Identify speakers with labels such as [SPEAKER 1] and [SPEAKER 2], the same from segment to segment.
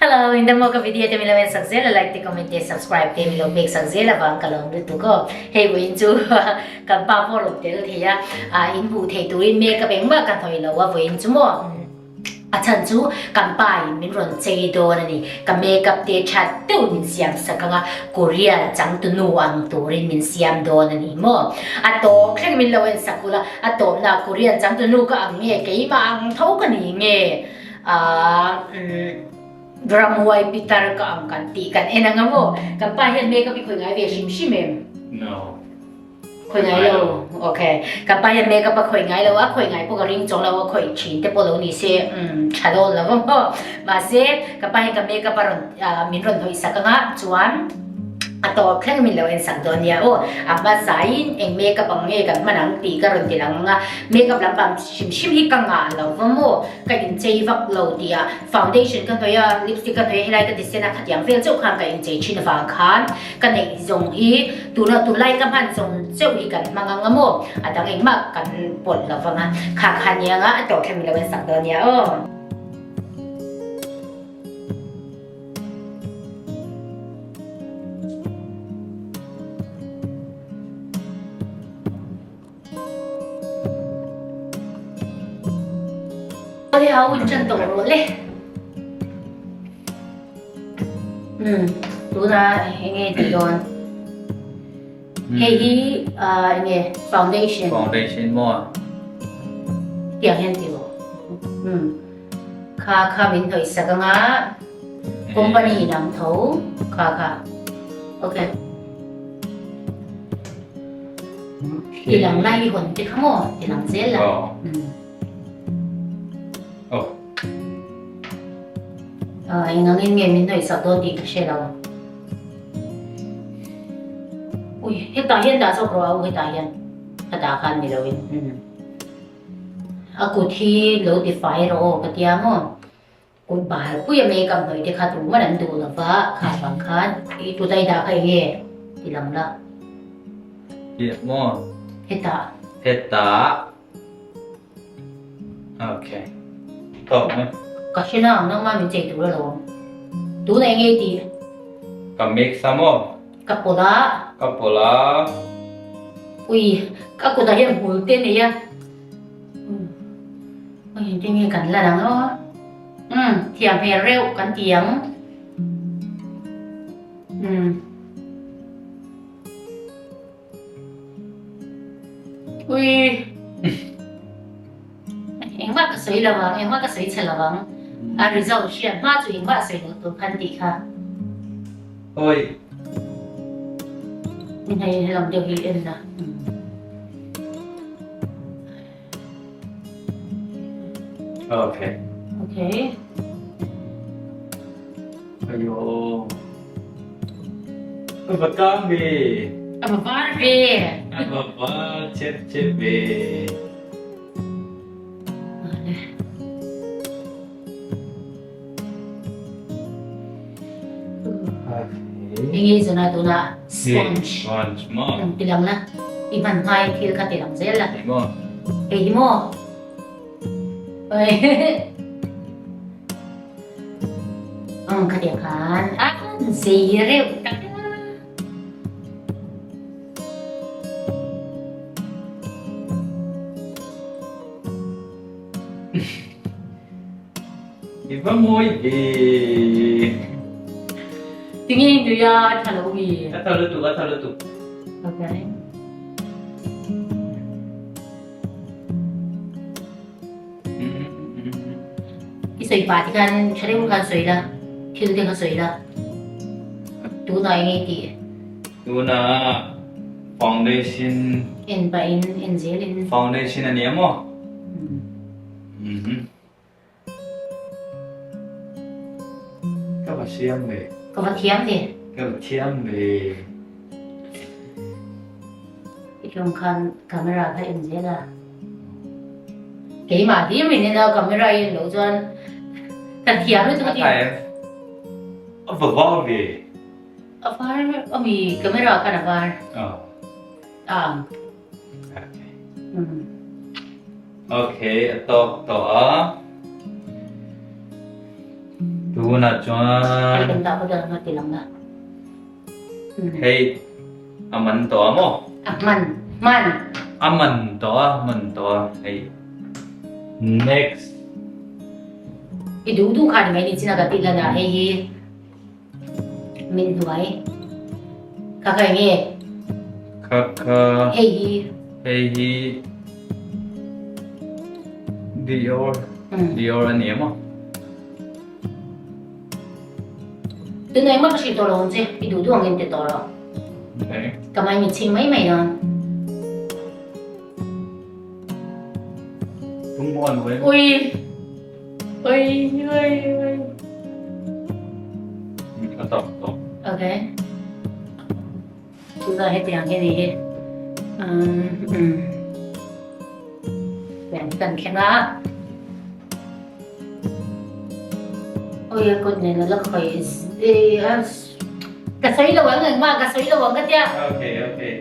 [SPEAKER 1] Hello, in damo ka video te milo en sak zel a like te comment te subscribe te milo pek sak zel awang ka lawm lutuk aw. Hei vawiin chu kan pa pawh rawn tel thei a, in hmuh theih turin makeup engmah ka hnawih lo a vawiin chu maw. A chhan chu kan pa in min rawn chei dawn a ni. Ka makeup te that deuh min siam sak ang a, Korean changtunu ang turin min siam dawn a ni maw. A tawp thleng min lo en sak ula, a tawpna Korean changtunu ka ang nge keimah ang tho ka ni nge aah umm Ramhuai pitar ka ang kan tih kan en ang a maw. Kan pa hian makeup i khawih ngai ve hrim hrim em?
[SPEAKER 2] No.
[SPEAKER 1] Khawih ngai lo. Ok. Ka pa hian makeup a khawih ngai lo a, khawih ngai pawh ka ring chawng lo a, khawih thin te pawh lo ni se umm tha dawn lo ang aw. Mahse ka pa hian ka makeup a rawn min rawn hnawih sak ang a, chuan a tawp thleng min lo en sak dawn nia aw. A hmasain eng makeup ang nge kan hman ang tih ka rawn ti lang ang a, makeup lampang hrim hrim hi ka ngah lo va maw, ka inchei vak lo tih ah foundation ka hnawih a, lipstick ka hnawih a, helai ka ti sen a, khatiang vel chauh khan ka inchei thin avang khan Ka neih zawng hi tuna tunlai ka hman zawng cheuh hi kan hmang ang a maw? A dang engmah kan pawlh lo vang a, kha kha nia nga a tawh thleng lo en sak dawn nia aw. Awle a hun tan tawh rawh le. Umm tuna enge tih dawn. Hei hi enge foundation.
[SPEAKER 2] Foundation maw?
[SPEAKER 1] Tiang hian ti rawh. Umm kha kha min hnawih sak anga company dang tho kha kha. Okay. Ti lang lai i hawn te kha maw? Ti lang zel la.
[SPEAKER 2] Oh.
[SPEAKER 1] Ah, eng angin nge min hnawih sak dawn tih ka hre lo. Ui, hetah hian dah zawk rawh a u hetah hian. Ka dah khan ni loin. A kut hi lo ti fai rawh aw ka tia maw? Kut bal pui a makeup hnawih te kha tuman an duh lova kha vang khan i tut a i dah kha eng nge ti lam la.
[SPEAKER 2] Tih maw?
[SPEAKER 1] Hetah.
[SPEAKER 2] Hetah. Okay. Tawk mai.
[SPEAKER 1] Ka hre na ang nangmah min chei tur alawm. Tunah eng nge i tih?
[SPEAKER 2] Ka mix a maw?
[SPEAKER 1] Ka pawlh a.
[SPEAKER 2] Ka pawlh a.
[SPEAKER 1] Ui, ka kutah hian hmul te nei a. Ui, engtin nge kan lan ang aw? Umm, thiam hmel reuh kan ti ang. Umm. Ui. Engmah ka sawi lo ang, engmah ka sawi chhe lo ang. A result hriat hma chu engmah sawi lo tur khan tih kha.
[SPEAKER 2] Oi.
[SPEAKER 1] Min hei helam deuh hi en la.
[SPEAKER 2] Okay.
[SPEAKER 1] Okay.
[SPEAKER 2] Ayo. Ka va kang ve.
[SPEAKER 1] A va var ve.
[SPEAKER 2] A va var chep chep ve.
[SPEAKER 1] Enge i zawn a tunah sponge.
[SPEAKER 2] Sponge maw?
[SPEAKER 1] Ti lang la. I hman hmai thil kha ti lang zel la.
[SPEAKER 2] Hei maw?
[SPEAKER 1] Hei hi maw? Umm khatiang khan a zei reuh tak a.
[SPEAKER 2] I va mawi ve.
[SPEAKER 1] Tinge i nui a tha lo mi?
[SPEAKER 2] A tha lutuk a tha lutuk.
[SPEAKER 1] Okay. I sawi pah te khan tha deuh khan sawi la, thil te kha sawi la. Tunah eng nge i tih?
[SPEAKER 2] Tunah foundation.
[SPEAKER 1] En pahin en zelin.
[SPEAKER 2] Foundation a nia maw? Ka va siam ve.
[SPEAKER 1] Ka va thiam ve.
[SPEAKER 2] Ka va thiam ve.
[SPEAKER 1] I tlawng khan camera kha en zel a. Keimah hlim in en a camera i en loh chuan ka thiam lutuk a ti.
[SPEAKER 2] A va var ve.
[SPEAKER 1] A var ami camera khan a var. Ang.
[SPEAKER 2] Okay, a tawk tawh a. Tunah chuan.
[SPEAKER 1] Kan dah bawk ang a ti lang a.
[SPEAKER 2] Hei a man tawh a maw?
[SPEAKER 1] A man man.
[SPEAKER 2] A man tawh a man tawh a hei next.
[SPEAKER 1] I duh duh kha ni mai ni chin a ka tih lan a hei hi min hnuai kha kha enge?
[SPEAKER 2] Kha kha.
[SPEAKER 1] Hei hi.
[SPEAKER 2] Hei hi Dior Dior a ni a maw?
[SPEAKER 1] Tunah engmah ka hrilh tawh lo ang che, i duh duh angin ti tawh rawh. Ka mai mit chhing mai mai dawn. Ui ui ui ui. Okay. Tunah hetiang hi a ni hi. Umm. Tiang kan thleng a. Oi a kut nen a la khawi ka sawi lo ang engmah ka sawi lo ang ka tia.
[SPEAKER 2] Okay okay.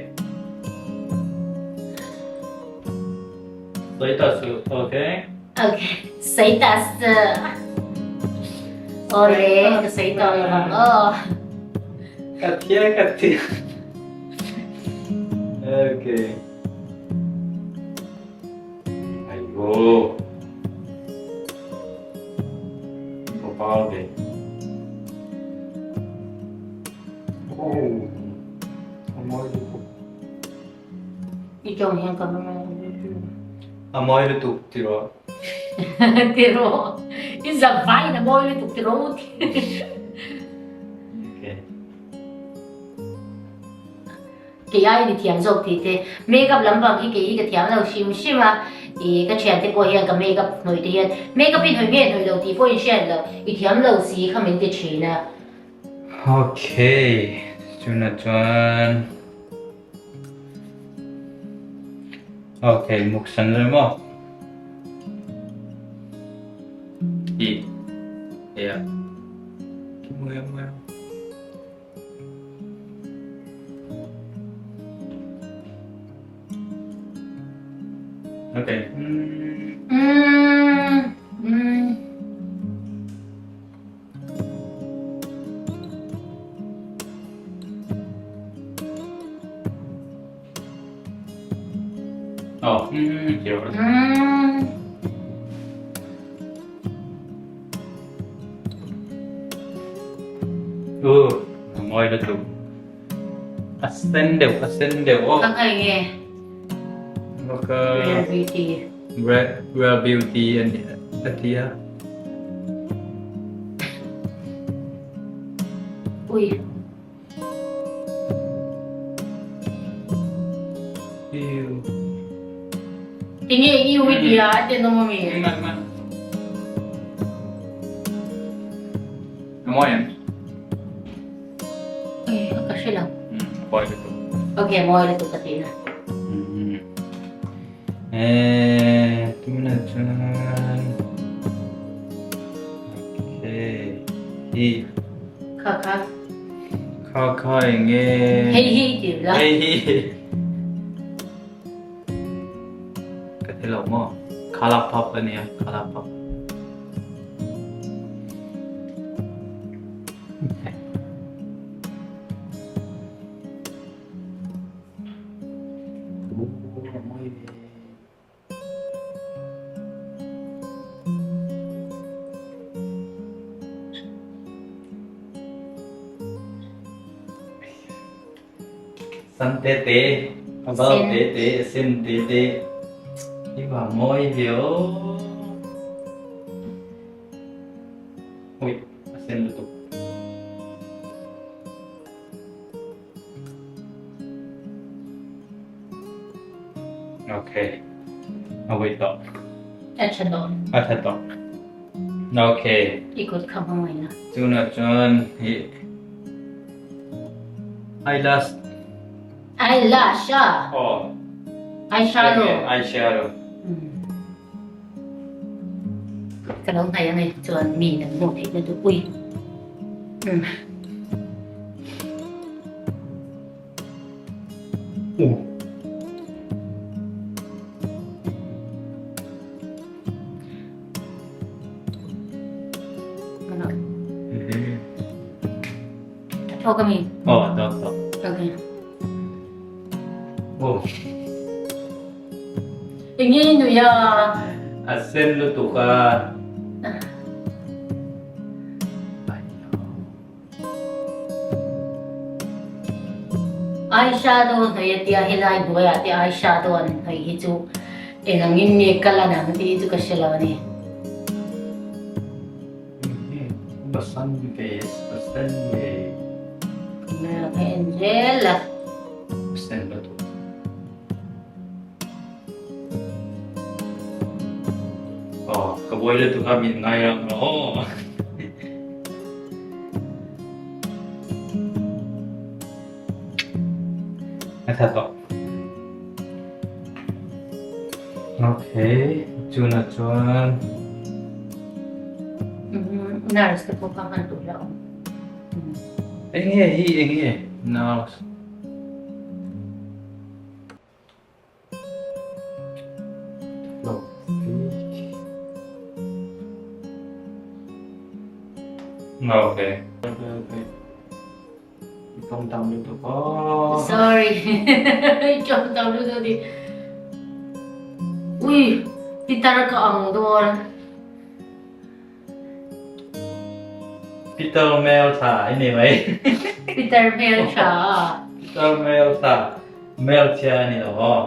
[SPEAKER 2] Sawi ta su okay.
[SPEAKER 1] Okay sawi ta su. Awle ka sawi tawh lo ang aw.
[SPEAKER 2] Ka thia ka thia. Okay. Aigo. Gopal ve. Oh. A mawi lutuk.
[SPEAKER 1] I tawng hian ka hmang.
[SPEAKER 2] A mawi lutuk ti rawh.
[SPEAKER 1] Ti rawh. I zam faiin a mawi lutuk ti rawh u ti.
[SPEAKER 2] Okay.
[SPEAKER 1] Kei aiin i thiam zawk tih te. Makeup lampang hi kei hi ka thiam lo hrim hrim a, ih ka thiante pawh hian ka makeup hnawih te hian makeup hi hnawih nge hnawih lo tih pawh in hriat lo, i thiam lo si kha min ti thin a.
[SPEAKER 2] Okay, chuna chuan okay muksan rem aw. Ih, yeah. Mawi mawi. Okay.
[SPEAKER 1] Mm. Mm.
[SPEAKER 2] Oh, mm,
[SPEAKER 1] Mm.
[SPEAKER 2] U, a mawi lutuk. A sen deuh, a sen deuh aw.
[SPEAKER 1] Ka khai nge?
[SPEAKER 2] Ka
[SPEAKER 1] Rare Beauty.
[SPEAKER 2] Rare, Rare Beauty a ni a ti a.
[SPEAKER 1] Ui.
[SPEAKER 2] Iu.
[SPEAKER 1] Tinge iu i tia a tenawm ami?
[SPEAKER 2] Man, man. A mawi em?
[SPEAKER 1] Ui, ka hre lo.
[SPEAKER 2] A mawi lutuk.
[SPEAKER 1] Ok, a mawi lutuk ka ti na.
[SPEAKER 2] Eh, tunah chuan Okay. Hi.
[SPEAKER 1] Kha kha.
[SPEAKER 2] Kha kha enge.
[SPEAKER 1] Hei hi ti la.
[SPEAKER 2] Hei hi. Ka ti lo maw? Khala pop ania, khala pop. San te te, a bal te te, a sen te te. I va mawi ve aw. Ui, a sen lutuk. Okay. A wait tawh.
[SPEAKER 1] A tha tawh.
[SPEAKER 2] A tha tawh. Okay.
[SPEAKER 1] I kut kha hmang mai na.
[SPEAKER 2] Chuna chuan hi eyelash.
[SPEAKER 1] Eyelash a.
[SPEAKER 2] Oh.
[SPEAKER 1] Eyeshadow.
[SPEAKER 2] Eyeshadow.
[SPEAKER 1] Ka lo hnaih ange chuan mi nan hmuh theih na duh ui. Um.
[SPEAKER 2] Uh.
[SPEAKER 1] Tawk ami?
[SPEAKER 2] Aw tawk tawk.
[SPEAKER 1] Okay.
[SPEAKER 2] Aw.
[SPEAKER 1] Enge i nui a?
[SPEAKER 2] A sen lutuk a.
[SPEAKER 1] Eyeshadow hnawih a tia helai hnuaiah te eyeshadow an hnawih hi chu eng angin nge kal an ang tih hi chu ka hre lo a ni.
[SPEAKER 2] Pasan ve pasan ve.
[SPEAKER 1] Camera ka en zel a.
[SPEAKER 2] Sen lutuk. Aw ka buai lutuk a min ngai rang rawh aw. A tha tawh. Okay, chuna chuan.
[SPEAKER 1] Nurse te pawh kha hman tur la awm.
[SPEAKER 2] Enge hi enge nurse. Okay. Okay, okay. I tawng tam lutuk aw.
[SPEAKER 1] Sorry. I tawng tam lutuk ni. Ui, pitar ka ang dawn.
[SPEAKER 2] Peter hmel tha i ni mai.
[SPEAKER 1] Peter hmel tha.
[SPEAKER 2] Peter hmel tha. Hmel chhia a ni lo aw.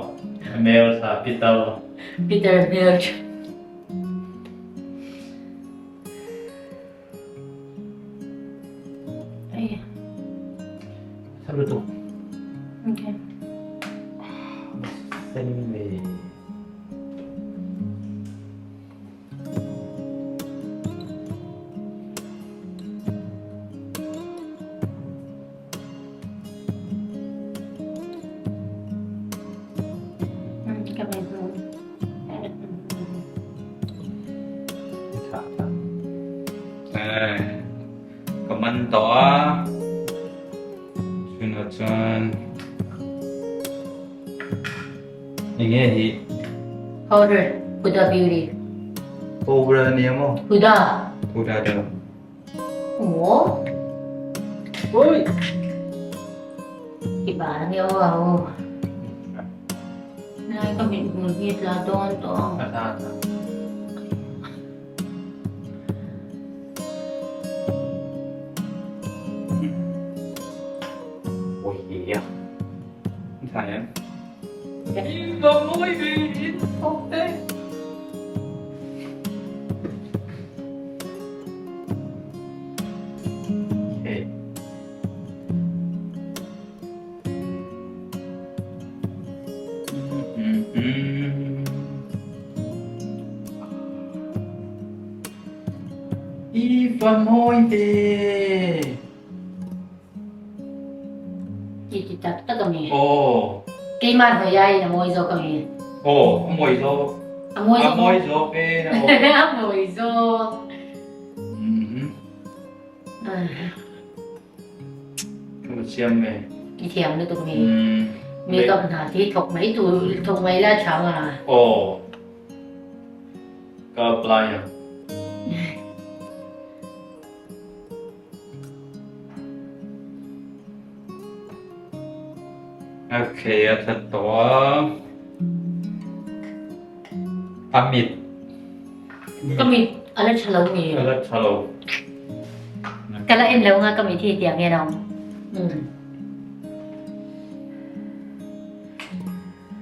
[SPEAKER 2] Hmel tha Peter.
[SPEAKER 1] Peter hmel tha.
[SPEAKER 2] Tha lutuk.
[SPEAKER 1] Okay.
[SPEAKER 2] Sen ve. Ka man tawh a chunah chuan Enge hi?
[SPEAKER 1] Powder, Huda Beauty.
[SPEAKER 2] Powder a nia maw?
[SPEAKER 1] Huda.
[SPEAKER 2] Huda deuh.
[SPEAKER 1] Aw.
[SPEAKER 2] Oi!
[SPEAKER 1] I ban ania aw au. Lai ka mit hmul hi tla dawn tawh ang.
[SPEAKER 2] A tla tla. Oi ia. Tha em? In va mawi ve in thawk te. Okay. I va mawi ve.
[SPEAKER 1] Ti ti tak tak a mi.
[SPEAKER 2] Aw.
[SPEAKER 1] Keimah hnuai aiin a mawi zawk a mi.
[SPEAKER 2] Aw, a mawi zawk.
[SPEAKER 1] A mawi zawk.
[SPEAKER 2] A mawi zawk e.
[SPEAKER 1] A mawi zawk.
[SPEAKER 2] Ka siam ve.
[SPEAKER 1] I thiam lutuk mi. Makeup hna thi thawk mai tur thawk mai la chang a.
[SPEAKER 2] Aw. Ka apply ang. Okay, a that tawh a. A mit.
[SPEAKER 1] Ka mit a la tha lo nge?
[SPEAKER 2] A la tha lo.
[SPEAKER 1] Ka la en lo nga ka mit hi tiang hian a awm.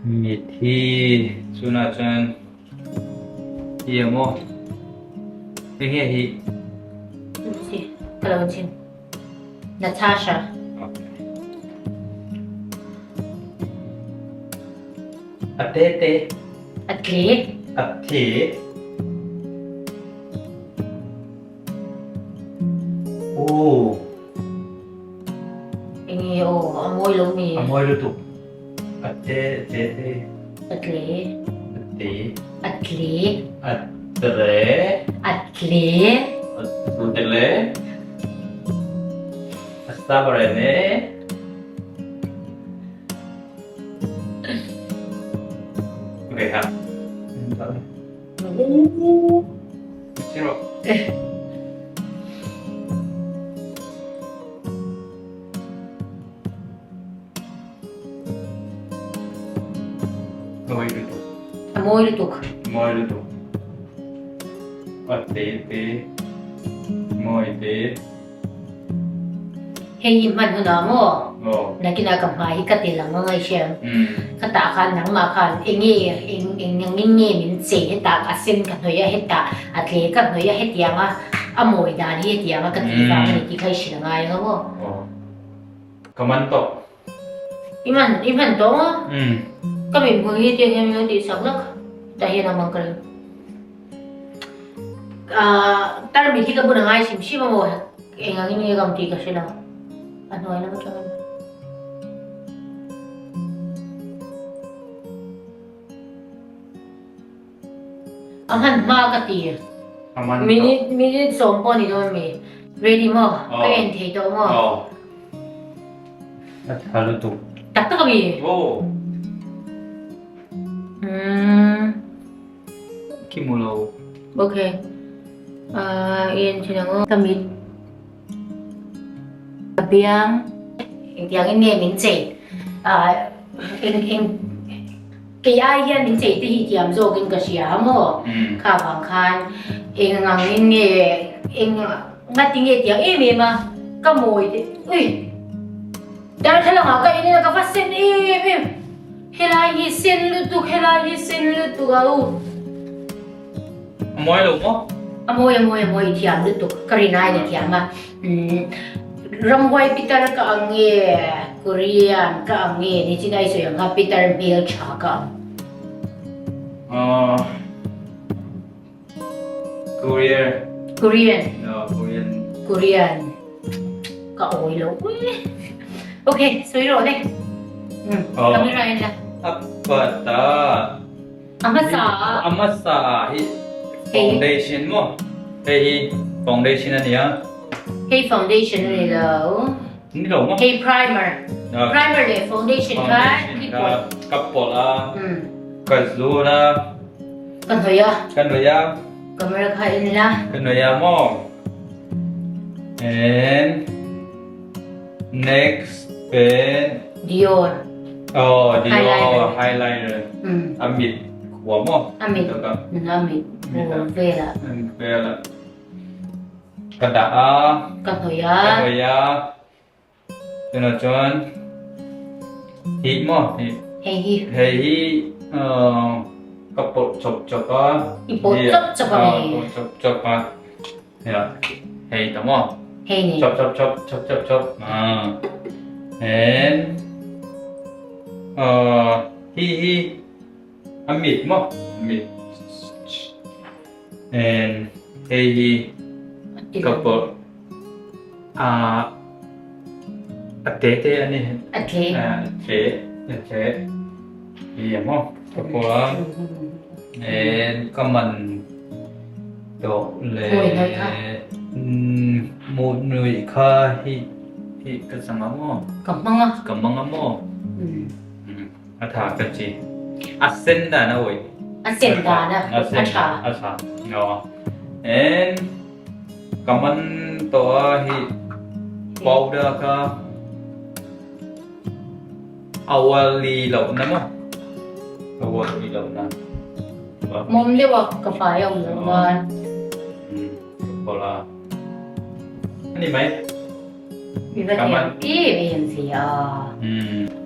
[SPEAKER 2] Mit hi chunah chuan Hi a maw? Enge hi?
[SPEAKER 1] Si, ka lo chim. Natasha.
[SPEAKER 2] Okay. A te te.
[SPEAKER 1] A tle.
[SPEAKER 2] A the. Oh.
[SPEAKER 1] Enge aw, a mawi lo mi.
[SPEAKER 2] A mawi lutuk. A te te te.
[SPEAKER 1] A tle.
[SPEAKER 2] A te.
[SPEAKER 1] A tle.
[SPEAKER 2] A tle.
[SPEAKER 1] A tle.
[SPEAKER 2] A tle. A sabarene. Okay ha. Zero. Mawi lutuk.
[SPEAKER 1] A mawi lutuk.
[SPEAKER 2] Mawi lutuk. A te te. Mawi te.
[SPEAKER 1] Hei i hman hunah maw?
[SPEAKER 2] Aw.
[SPEAKER 1] Nakinah ka hmai hi ka tel ang a ngaihriam. Ka tah khan nangmah khan eng nge eng eng angin nge min chei hetah a sen ka hnawih a hetah a tle ka hnawih a hetiang a a mawi dan hi hetiang a ka tih vang a ni tih kha i hrilh a ngai ang a maw?
[SPEAKER 2] Aw. Ka man tawh.
[SPEAKER 1] I hman i hman tawh maw? Ka mithmul hi tiang hian min lo tih sak lawk tah hian a mang ka ring. Ahh tarmit hi ka bun a ngai hrim hrim a maw? Eng angin nge ka awm tih ka hre lo. A hnuai lam atangin. A hman hma ka ti.
[SPEAKER 2] A hman tawh.
[SPEAKER 1] Minute minute sawm pawh a ni dawn mi. Ready maw? Ka en thei tawh maw?
[SPEAKER 2] Aw. A tha lutuk.
[SPEAKER 1] Tak tak a mi?
[SPEAKER 2] Aw.
[SPEAKER 1] Umm.
[SPEAKER 2] Khi mu lo.
[SPEAKER 1] Okay. Ahh i en thin ang aw. Ka mit. Ka biang. Engtiang in nge min chei? Ahh eng eng kei ai hian min chei te hi thiam zawk in ka hria a maw? Kha vang khan eng ang in nge eng ngati nge tiang em em a ka mawi te ui darthlalang ah ka en in a ka va sen em em. Helai hi sen lutuk, helai hi sen lutuk a u.
[SPEAKER 2] A mawi lo maw?
[SPEAKER 1] A mawi, a mawi, a mawi, i thiam lutuk. Ka rin aiin i thiam a. Ramhuai pitar ka ang nge, Korean ka ang nge, nichin a i sawi ang kha pitar hmeltha ka ang.
[SPEAKER 2] Aww. Korean.
[SPEAKER 1] Korean.
[SPEAKER 2] No, Korean.
[SPEAKER 1] Korean. Ka awi lo. Okay, sawi rawh le. Hmm,
[SPEAKER 2] oh.
[SPEAKER 1] Camera en la.
[SPEAKER 2] Apa ta?
[SPEAKER 1] A hmasa.
[SPEAKER 2] A hmasa hi foundation mo. Hei hi foundation ania.
[SPEAKER 1] Hei foundation ani lo.
[SPEAKER 2] Ni lo mo.
[SPEAKER 1] Hei primer. Primer leh foundation kha
[SPEAKER 2] ka pawlh a. Ka zun a.
[SPEAKER 1] Ka hnawih a.
[SPEAKER 2] Ka hnawih a.
[SPEAKER 1] Camera kha en la.
[SPEAKER 2] Ka hnawih a maw? And next pen.
[SPEAKER 1] Dior.
[SPEAKER 2] Oh, Dior highlighter. A mit khua maw?
[SPEAKER 1] A mit. A mit. Vel ah.
[SPEAKER 2] Vel ah. Ka dah a.
[SPEAKER 1] Ka hnawih a.
[SPEAKER 2] Ka hnawih a. Tunah chuan hi maw hi.
[SPEAKER 1] Hei hi.
[SPEAKER 2] Hei hi ka pawlh chawp chawp a.
[SPEAKER 1] I pawlh chawp chawp a mi.
[SPEAKER 2] Pawlh chawp chawp a. Ya hei ta maw.
[SPEAKER 1] Hei ni.
[SPEAKER 2] Chawp chawp chawp chawp chawp chawp. And hi hi a mit maw mit. And hei hi ka pawlh a a te te a ni.
[SPEAKER 1] A tle.
[SPEAKER 2] A tle a tle hi a maw ka pawlh a. And ka man tawh le mut nuih kha hi hi ka chang a maw.
[SPEAKER 1] Ka hmang a.
[SPEAKER 2] Ka hmang a maw. A tha ka chi. A sen dan a awih.
[SPEAKER 1] A sen dan a.
[SPEAKER 2] A sen.
[SPEAKER 1] A tha.
[SPEAKER 2] A tha. No. And ka man tawh a hi powder kha awali loh na maw? Awali loh na.
[SPEAKER 1] Mawm deuh a ka fai a awm loh nan.
[SPEAKER 2] Ka pawlh a. Ani mai.
[SPEAKER 1] I va thiam em em ve a.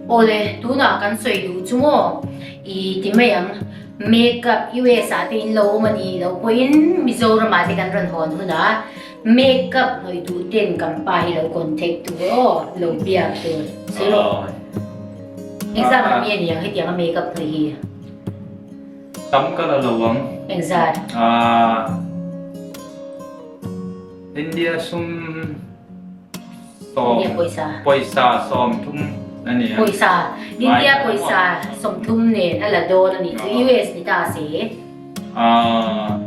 [SPEAKER 1] Awle, tunah kan sawi duh chu maw? I ti mai ang, makeup US ah te in lo awm a nih loh pawhin Mizoram ah te kan rawn hawn hunah makeup hnawih duh ten kan pa hi lo contact tur aw, lo biak tur. Sawi rawh. Engzat ang mi a ni ang hetiang a makeup hnawih hi?
[SPEAKER 2] Tam ka la lo ang.
[SPEAKER 1] Engzat?
[SPEAKER 2] Aaa. India sum sawm
[SPEAKER 1] India pawisa.
[SPEAKER 2] pawisa 30 a ni a.
[SPEAKER 1] Pawisa India pawisa 30 nen a la dawn a nih chu US ni ta se.
[SPEAKER 2] Ah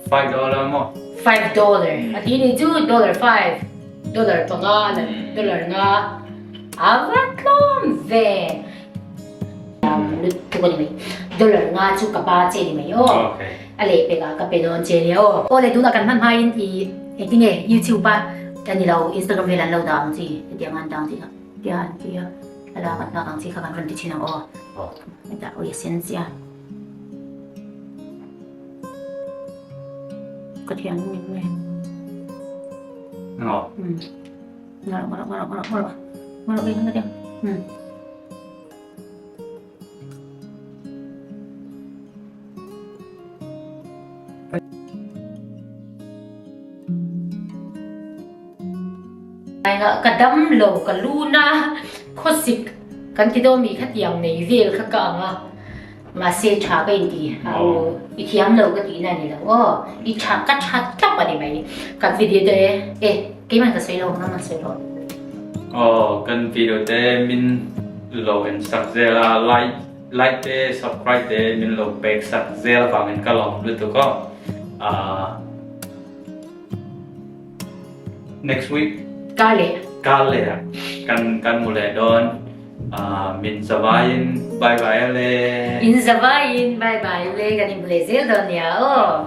[SPEAKER 2] $5 maw?
[SPEAKER 1] $5 a ti nih chu dollar five dollar panga la dollar nga a va tlawm ve. Lutuk a ni mai. Dollar nga chu ka pa che ni mai aw. A leh pek ah ka pe dawn che nia aw. Aw le tunah kan hman hmain i engtinge YouTube a ka ni lo Instagram vel an lo dah ang chi hetiang an dah ang chi kha. Tia an ti a, thlalak an lak ang chi kha kan rawn ti thin ang aw. Hetah ui a sen chiah. Ka thiam nge nge.
[SPEAKER 2] Ngaw.
[SPEAKER 1] Ngaw ngaw ngaw ngaw ngaw. Ngaw ngaw ngaw. Hmm. Ka dam lo ka lu na khawsik kan ti dawn mi khatiang nei vel kha ka ang a mahse tha ka inti i thiam lo ka tihna a ni lo aw i tha ka tha tawp a ni mai kan video te e keimah ka sawi lo nangmah sawi rawh.
[SPEAKER 2] Aw kan video te min lo en sak zel a like like te subscribe te min lo pek sak zel avangin ka lawm lutuk aw ah. Next week.
[SPEAKER 1] Kar leh.
[SPEAKER 2] Kar leh ah kan kan mu leh dawn. Ah min zavaiin bye bye ale.
[SPEAKER 1] In zavaiin bye bye le kan in mu leh zel dawn nia aw.